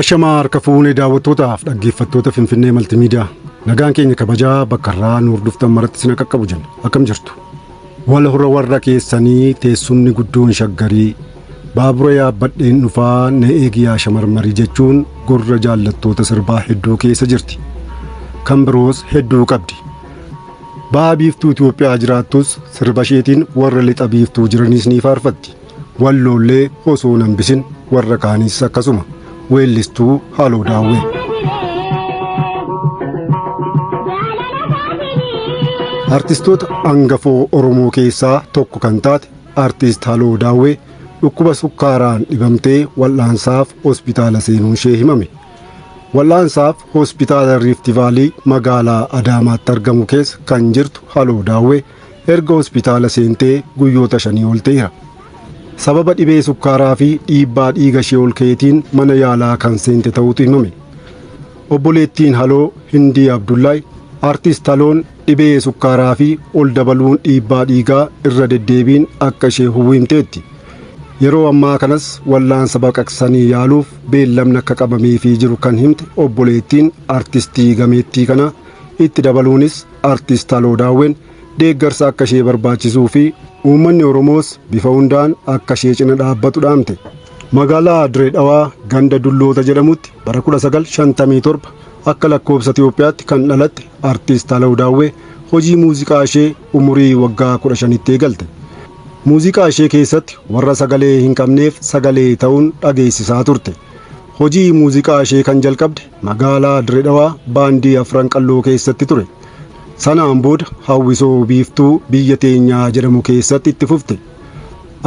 Ashamaa harka fuunee daawwattootaaf dhaggeeffattoota Finfinnee Maltimiidiyaa. Nagaan keenya kabajaa bakka irraa nu hordoftan maratti isin qaqqabu jenna. Akkam jirtu? Wal hora warra keessanii teessumni guddoon shaggarii baabura yaabbadheen dhufaa na eegi yaa shamarmarii jechuun gurra jaallattoota sirbaa hedduu keessa jirti. Kan biroos hedduu qabdi. Baha biiftuu Itoophiyaa jiraattus sirba isheetiin warra lixa biiftuu jiraniis ni faarfatti. Walloollee osoo hin hambisin warra kaanis akkasuma. Weellistuu Haaloo Daawwee. Artistoota hangafoo Oromoo keessaa tokko kan taate Artist Haaloo Daawwee dhukkuba sukkaaraan dhibamtee wal'aansaaf hospitaala seenuun ishee himame. Wal'aansaaf hospitaala Riifti Vaalii magaalaa Adaamaatti argamu keessa kan jirtu Haaloo Daawwee erga hospitaala seentee guyyoota 5 ol ta'eera. Sababa dhibee sukkaaraa fi dhiibbaa dhiiga ishee ol ka'eetiin mana yaalaa kan seente ta'utu himame. Obboleettiin Haloo Hindii Abdullaay Artist Haloon dhibee sukkaaraa fi ol dabaluun dhiibbaa dhiigaa irra deddeebiin akka ishee hubu himteetti. Yeroo ammaa kanas wallaansa baqaqsanii yaaluuf beellamni akka qabameefii jiru kan himte obboleettiin artistii gameettii kanaa itti dabaluunis Artist Haloo Daawween deeggarsa akka ishee barbaachisuu fi uummanni Oromoos bifa hundaan akka ishee cina dhaabbatu dhaamte. Magaalaa Dirree Dhawaa ganda Dulloota jedhamutti bara 1957 akka lakkoofsa Itoophiyaatti kan dhalatte Artist Haloo Daawwee hojii muuziqaa ishee umurii waggaa 15tti eegalte. Muuziqaa ishee keessatti warra sagalee hin qabneef sagalee ta'uun dhageessisaa turte. Hojii muuziqaa ishee kan jalqabde magaalaa Dirree Dhawaa baandii Afran Qalloo keessatti ture. Sanaan booda hawwisoo biiftuu biyya teenyaa jedhamu keessatti itti fufte.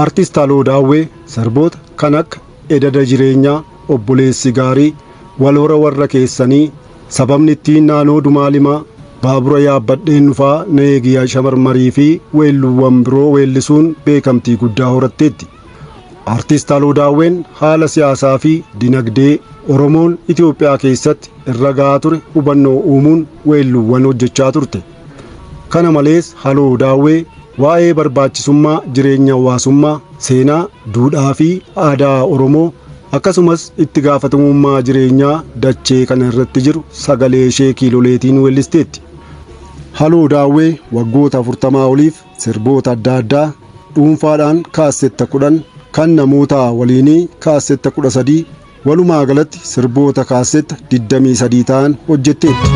Artist Haloo Daawwee sirboota kan akka Edada Jireenyaa, Obboleessi Gaarii, Wal hora warra keessanii, Sababni ittiin naanoo Dumaalimaa, Baabura yaabbadheen dhufaa na eegi yaa shamarmarii fi weelluuwwan biroo weellisuun beekamtii guddaa horatteetti. Artist Haloo Daawween haala siyaasaa fi dinagdee Oromoon Itoophiyaa keessatti irra ga'aa ture hubannoo uumuun weelluuwwan hojjechaa turte. Kana malees Haloo Daawwee waa'ee barbaachisummaa jireenya hawaasummaa, seenaa, duudhaa fi aadaa Oromoo akkasumas itti gaafatamummaa jireenyaa dachee kana irratti jiru sagalee ishee kiiloleetiin weellisteetti. Haloo Daawwee waggoota 40 oliif sirboota adda addaa dhuunfaadhaan kaassetta 10 kan namoota waliinii kaassetta 13 walumaa galatti sirboota kaassetta 23 ta'an hojjetteetti.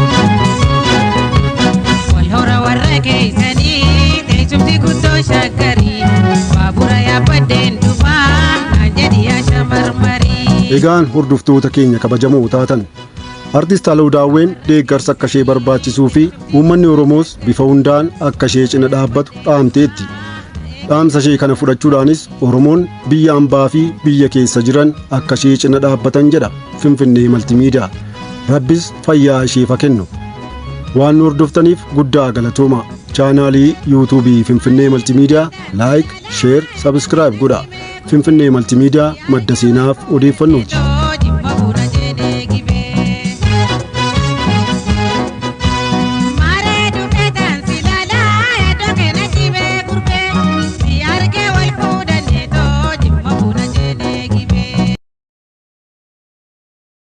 Wal hora warra keessanii teessumti guddoo shaggarii baabura yaabbadheen dhufaa naan jedhi yaa shamarmarii. Egaan hordoftoota keenya kabajamoo taatan Artist Haloo Daawween deeggarsa akka ishee barbaachisuu fi uummanni Oromoos bifa hundaan akka ishee cina dhaabbatu dhaamteetti. Dhaamsa ishee kana fudhachuudhaanis Oromoon biyya ambaa fi biyya keessa jiran akka ishee cina dhaabbatan jedha Finfinnee Maltimiidiyaa. Rabbis fayyaa isheef haa kennu. Waan nu hordoftaniif guddaa galatooma. Chaanaalii yuutuubii Finfinnee Maltimiidiyaa like, share, subscribe godha. Finfinnee Maltimiidiyaa madda seenaaf odeeffannooti.